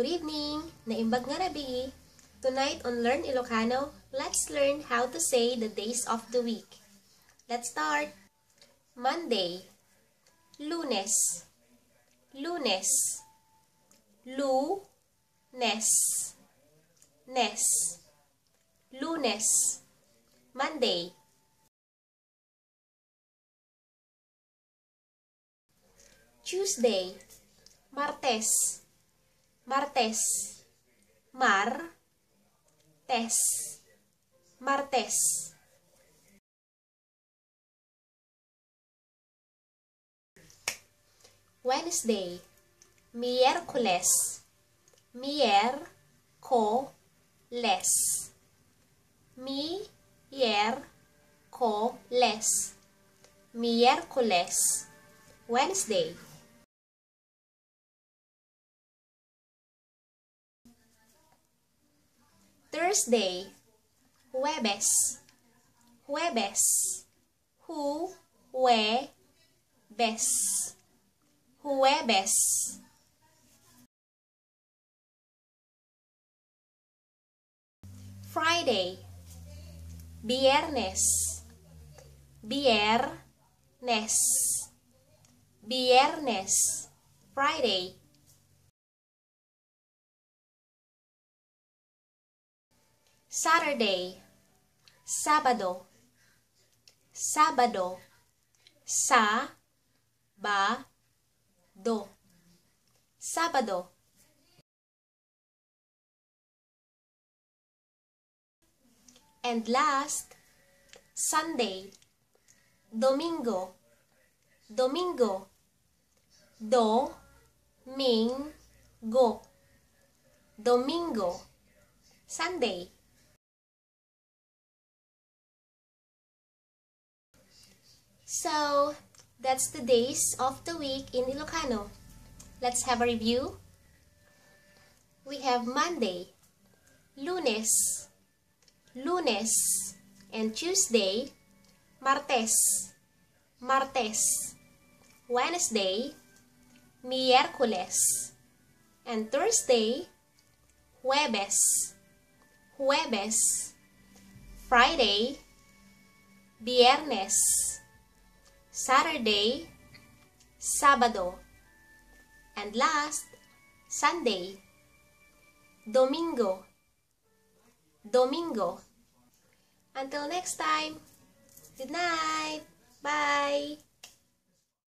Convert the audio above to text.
Good evening! Naimbag nga rabi. Tonight on Learn Ilocano, let's learn how to say the days of the week. Let's start. Monday, Lunes, Lunes, Lu-nes, Nes, Lunes, Monday. Tuesday, Martes, Martes, Mar-tes, Martes. Wednesday, Miércoles, Mier-co-les, Mi-yer-co-les, Miércoles, Wednesday. Thursday, Jueves, Jueves, Hu-we-bes, Jueves. Friday, Viernes, Viernes, Viernes, Friday. Saturday, Sabado, Sabado, Sa-ba-do, Sabado. And last, Sunday, Domingo, Domingo, Do-ming-go, Domingo, Sunday. So, that's the days of the week in Ilocano. Let's have a review. We have Monday, Lunes, Lunes, and Tuesday, Martes, Martes, Wednesday, Miércoles, and Thursday, Jueves, Jueves, Friday, Viernes, Saturday, Sabado, and last, Sunday, Domingo, Domingo. Until next time, good night, bye!